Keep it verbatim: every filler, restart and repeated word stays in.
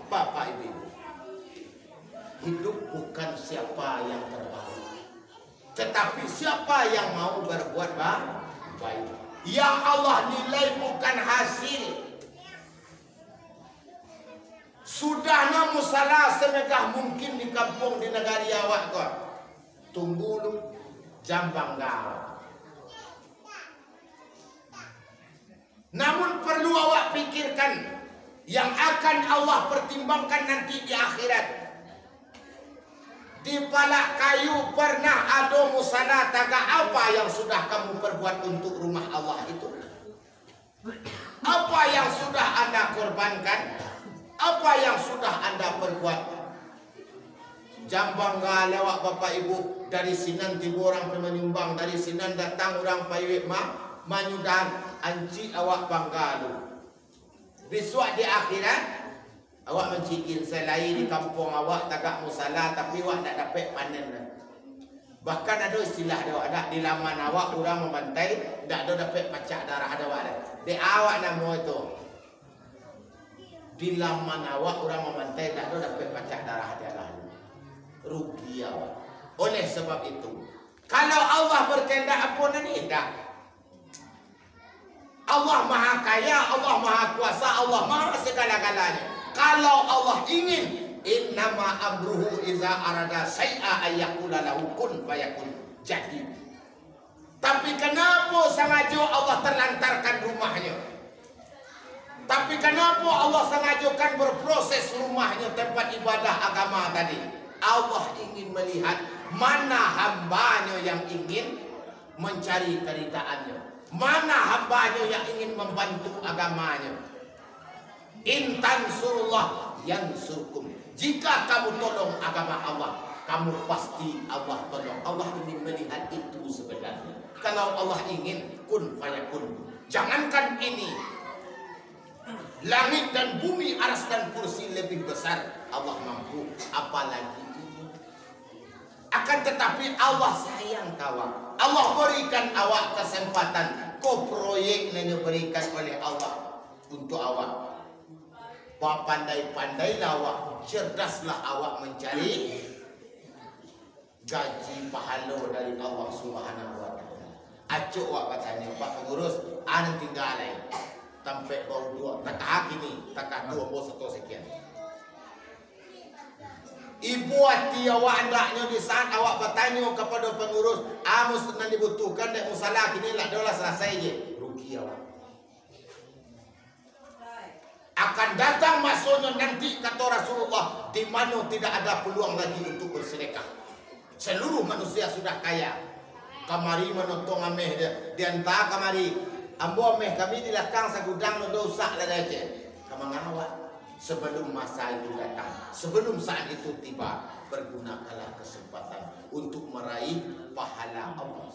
Bapak Ibu, hidup bukan siapa yang terbaik, tetapi siapa yang mau berbuat ba-, baik. Yang Allah nilai bukan hasil. Sudah na musala semegah mungkin di kampung, di nagari awak ko. Tunggu lu, jam bangga. Namun perlu awak pikirkan, yang akan Allah pertimbangkan nanti di akhirat. Di palak kayu pernah ado musala tagak, apa yang sudah kamu perbuat untuk rumah Allah itu? Apa yang sudah Anda korbankan? Apa yang sudah Anda perbuat? Jam bangga lewat Bapak Ibu, dari sinan tibo urang pai manyumbang, dari sinan datang urang pai ma-, manyudahan, ancik awak bangga tu. Bisuak di akhirat, awak mancikin, salain di kampuang awak tagak musala, tapi awak ndak dapek panen. Bahkan ado istilah dek awak, dak, di laman awak urang mambantai, ndak ado dapek pacak darah dek awak deh. Dek awak namo itu. Di laman awak urang mambantai, ndak ado dapek pacak darah dek awak. Rugi awak. Oleh sebab itu, kalau Allah berkehendak, apo nan indak? Allah Maha Kaya, Allah Maha Kuasa, Allah Maha segala-galanya. Kalau Allah ingin, innama amruhu iza arada syai'a ayyakula lahu kun fayakun. Jadi. Tapi kenapa sengaja Allah terlantarkan rumahnya? Tapi kenapa Allah sengajakan berproses rumahnya, tempat ibadah agama tadi? Allah ingin melihat mana hambanya yang ingin mencari keridaan-Nya. Mana hamba-Nya yang ingin membantu agama-Nya? In tansurullah yansurkum. Jika kamu tolong agama Allah, kamu pasti Allah tolong. Allah ingin melihat itu sebenarnya. Kalau Allah ingin, kun fayakun. Jangankan ini, langit dan bumi, aras dan kursi lebih besar, Allah mampu, apalagi ini. Akan tetapi, Allah sayang ka awak. Allah berikan awak kesempatan. Ko proyek nan diberikan oleh Allah untuk awak. Bapandai-pandailah awak, cerdaslah awak mencari gaji pahalo dari Allah Subhanahu wa Ta'ala. Acok awak batanyo, "Pak Pangurus, a nan tingga lai? Tampek bauduak, takah kini, takah tu ambo sato sekian." Ibo ati awak andaknyo di saat awak batanyo kapado pangurus, "A, mus-, nan dibutuhkan dek musala kini lah, dah lah salasai je." Rugi awak. Akan datang masonyo nanti, kato Rasulullah, di mano tidak ada peluang lagi untuk bersedekah. Seluruh manusia sudah kaya. Kamari manotong ameh dia, dianta kamari. Ambo ameh kami di lakang sagudang, ndak usak lah dah, cek. Ka mangawak. Sebelum masa itu datang, sebelum saat itu tiba, pergunakanlah kesempatan untuk meraih pahala Allah.